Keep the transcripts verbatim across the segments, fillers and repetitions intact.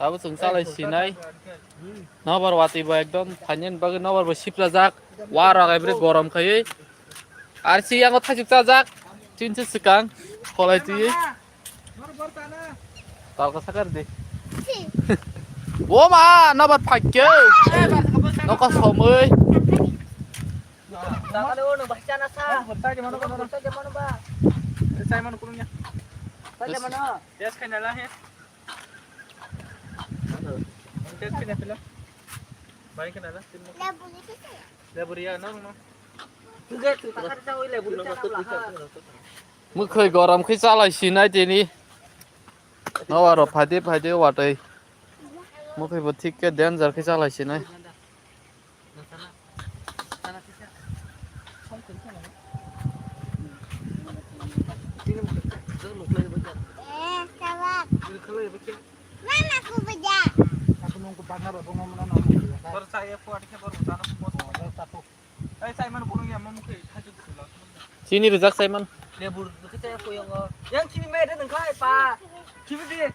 Abo chwng chalai sinai. Nobar watwi bo ekdom phainani bagwi nobar bo siprajak. Warok ebri gorom khaiwi. Ar si yango thajik chajak. Chinse swkang. Kholai twiwi. Talka sakar di. O ma, nobar phaikhe. Noka somoi. Sakale ono bahchana sa. Sai mano, sai mano ba. Sai mano kurungnya. Sai mano. Yes, khaina la he. Test kena pila. Bai kena la. Lebu ni kisa. Lebu ria no no. Tuge tu takar sa oi lebu ni kisa. Mwkhwi gorom khe chalai sinai tini. Nobar phaide phaide watwi. Mwkhwi bo thik khe danger khe chalai sinai. Chini rijak Simon. Yang chini mai de nang kai pa. Chini de.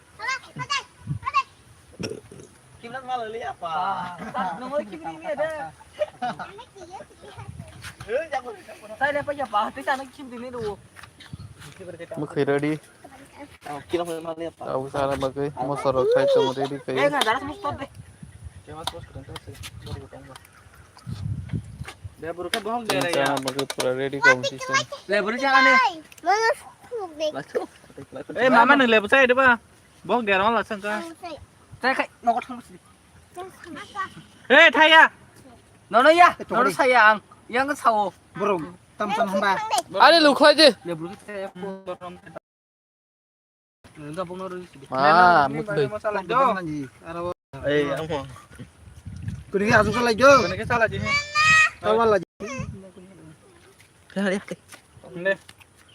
Kimlak malo le apa? Nongol kibri mi ada. Sai le pa ya pa, tei sana kibri ni do. Mwkhwi ready. Kila malo apa? Abo sana bagwi mosoro khai tong ready khai. Eh, nggak ada semua stop deh. Dia mas bos keren terus. Dia baru kan bohong dia ya. Sana bagwi pura ready competition. Le beri jangan nih. Masuk. Eh, mama nang le beri saya deh, Pak. Bok dia orang lah sangka. Ang sai. Saya kayak nongol thang sih. Ang sai. Eh, thaya. Nono ya, nono saya ang. Yang sao. Burung, tam san hamba. Ari lu khoi je. Le buru saya. Enggak bung nono sih. Ma, mutui. Eh, ang mo. Kuni ke asu kala jo. Kuni ke sala ji. Tawal la. Kali ya. Ne.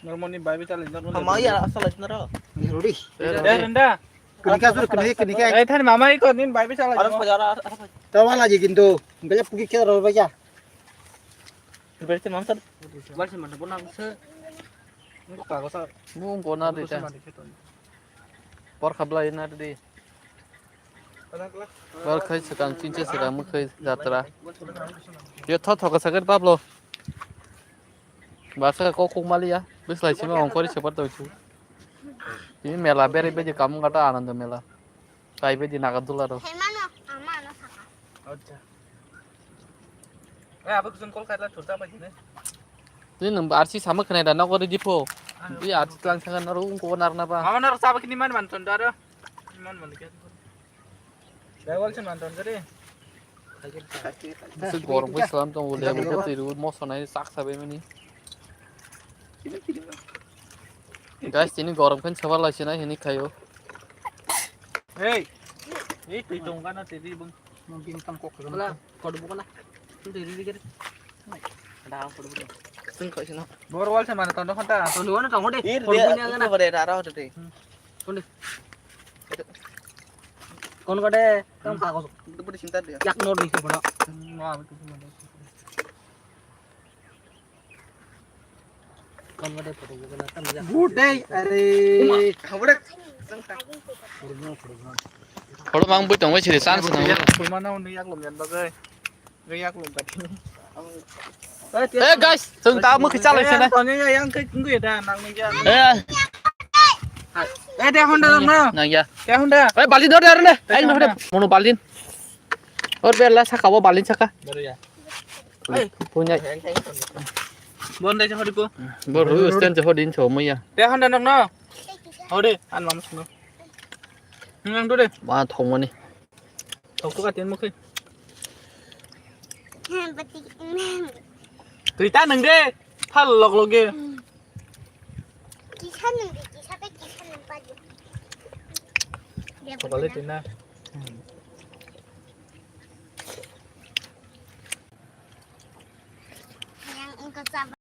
Normoni bai bichar lagi. Mama ya asal lagi naro. Rudi. Eh, Renda. Kini ka sur kini kini ka. Eh, thani mama iko nin bai bichar lagi. Ara phajara, ara phajara. Tawala ji kintu. Bele puki khe ro ba ya. Bele te mamsar. Bal se mana bona se. Nung ka gosa. Nung kona de ta. Por khabla ina de. Bal khai swkang chinche swkang mwkhai jatra. Yo tho tho ka sakar Pablo. Barsa kok kok maliya, bislai sima ongkori separ tongchu. Ini mela beri beji kamu kata Ananda mela. Kai beji Naga dula ro. Hemano, ama ano saka. Acha. Eh, apa kusun kol kaitla churta apa jine? Ini nang arsi sama kena da nokori dipo. Ini arsi tlang sanga naro ungko narna ba. Mama naro saba kini man man tondaro. Man man ke. Dai wal se man ton kare. Bisi gorom khe slam tongo, lebu khe twi rw, moso nai sak sabai mani. Guys, tini gorom khe sabar lai sinai hini khaio. Hey. Ei twi tong kana twi bung. Mungkin tam kok. Wala, kodu bukan lah. Twi rw kare. Ada kodu bukan. Sing kok sino. Bor wal se mana ton khanta. Ton wal tong de. Ir dia. Kodu bukan ya, itu na. Pada rara hote. Konde. Kon kade kam kha ko. Itu pada cinta dia. Yak nor di ko na. Kon kade photo ko na tam ya. Good day, are. Khabrak. Photo mang bui tong bai siri chance nang. Yak pui mana undi yak lom yan bagai. Eh guys, chwng ta mukhi chalai sene. Toni ya yang ke kunggu ya da nang ni ya. Eh. Eh de honda dong na. Nang ya. De honda. Eh bali dor dar ne. Ai no de. Mono balin. Or bela saka bo balin saka. Baru ya. Punya. Bon de hodi ko. Bor ru stand hodi in so muya. De honda dong na. Hodi an mam sunu. Nang dore. Ma thongmani. Thok thok atin mukhe. Twi ta nang de. Phal lok lok ge. Kisa nang de, kisa pe kisa nang pa de. Thok le tin na. Yang engko chaba.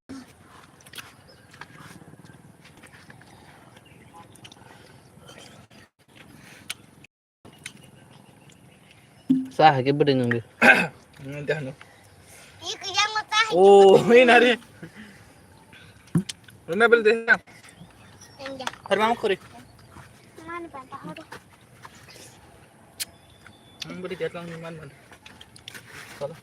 Sa hai ke bwdwi nang di. Nang de hano. Oh, ini hari. Runa bel de na. Enggak. Hari mama kori. Mana bantah hari. Ang budi detlang ni man man. Sala.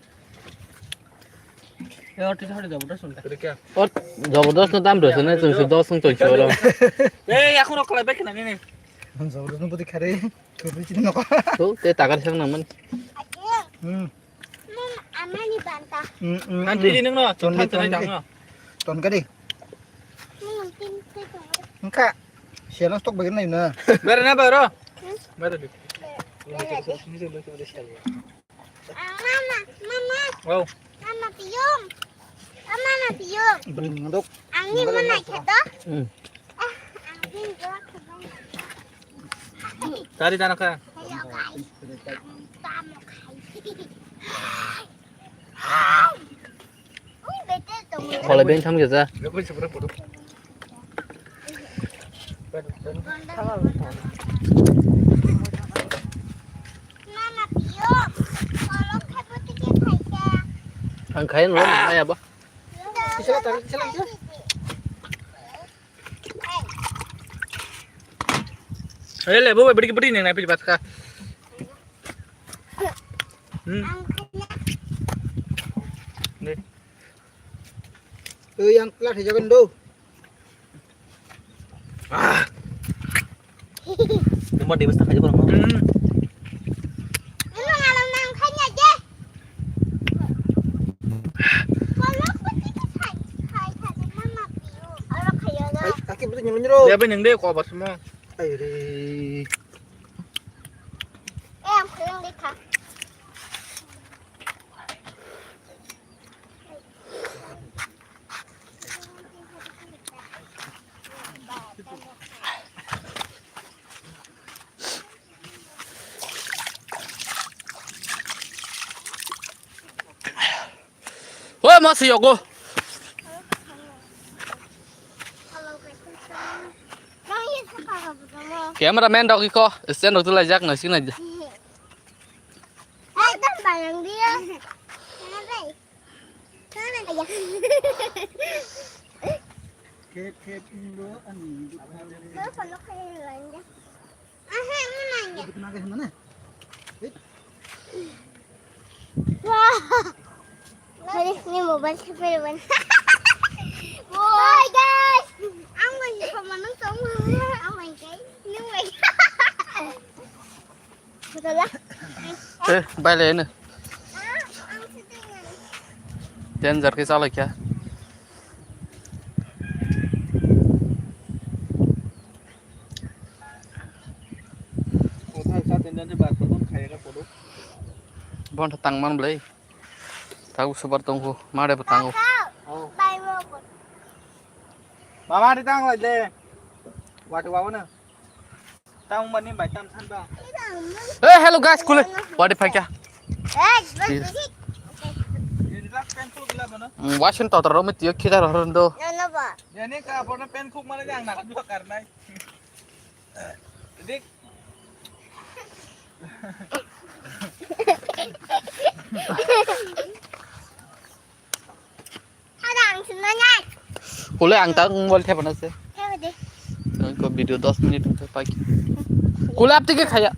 Yo, tisa hari jabardast unta. Rikya. Ot, jabardast no dam rasa na, tungsi dos tungsi oro. Eh, aku rok kalai bek na ni. Jabardast no budi khare. Kebri chini noko. To, te takar sang nang man. Hmm. Mom, amani banta. Hmm, hmm, Nanti hmm. Di nang no, Ton di, chuntan ton tanai di. Dang no. Ton ka di. Mom, tin te ton. Engka. Siya lang stok bagian na yun na. Bera na bero. Hmm? Bera di. Ah, mama, mama. Wow. Mama piyong. Ah, mama piyong. Bring ngadok. Ang ni mana kheto? Hmm. Ah, ang ni dua kheto. Tari dana ka. Hello, guys. Tamo kai. Ui, bete tong. Kholai beng tham kisa. Mama piyong. Kolok khepo tike khaika. Ang khain ro, maya ba. Sila tang, sila, sila. Eh, le, bo, beri, beri, neng, napi, bat ka. Hmm. Ni. Eh, yang telat aja kan, do. Ah. Cuma dia mesti aja, Bang. Hmm. Emang alam nang kanya je. Kalau aku tidak saya, saya, saya, mama piu. Kalau kayak Ai, aki betul nyuruh nyuruh. Dia apa yang dia kau apa semua? Ayo deh. Eh, ang kuyang deh, Kak. Oi, ma si yogo. Camera man rok iko, stand rok tulai jak na sina. Ai, dam bayang dia. Khep, khep, indo, ani. Lo, lo, lo, lo, lo. Aha, mana ya? Itu naga mana? Wah. Ini, ini mobile siapa ya, Bang? Hi, guys. Ang lagi sama nang sama. Oh my God. Ini my God. Betul lah. Eh, bye le ne. Ah, ang sedih. Danger ke chalai kya? Bon tang man blai. Tau super tong ko, mare pa tang ko. Mama di tang lai de. Wati wawo na. Tang mani bai tam san ba. Eh, hello guys, kule. Wadi phai kya? Eh, wasin to taro mi tiyo khida ro ro ndo. Nana ba. Yani ka apna pen khuk mane jang na ka karnai. Dik. Ada ang semangat. Kule ang tang mobile thepana se. Thepade. Ko video dos minute ang pai. Kule apti ke khaya.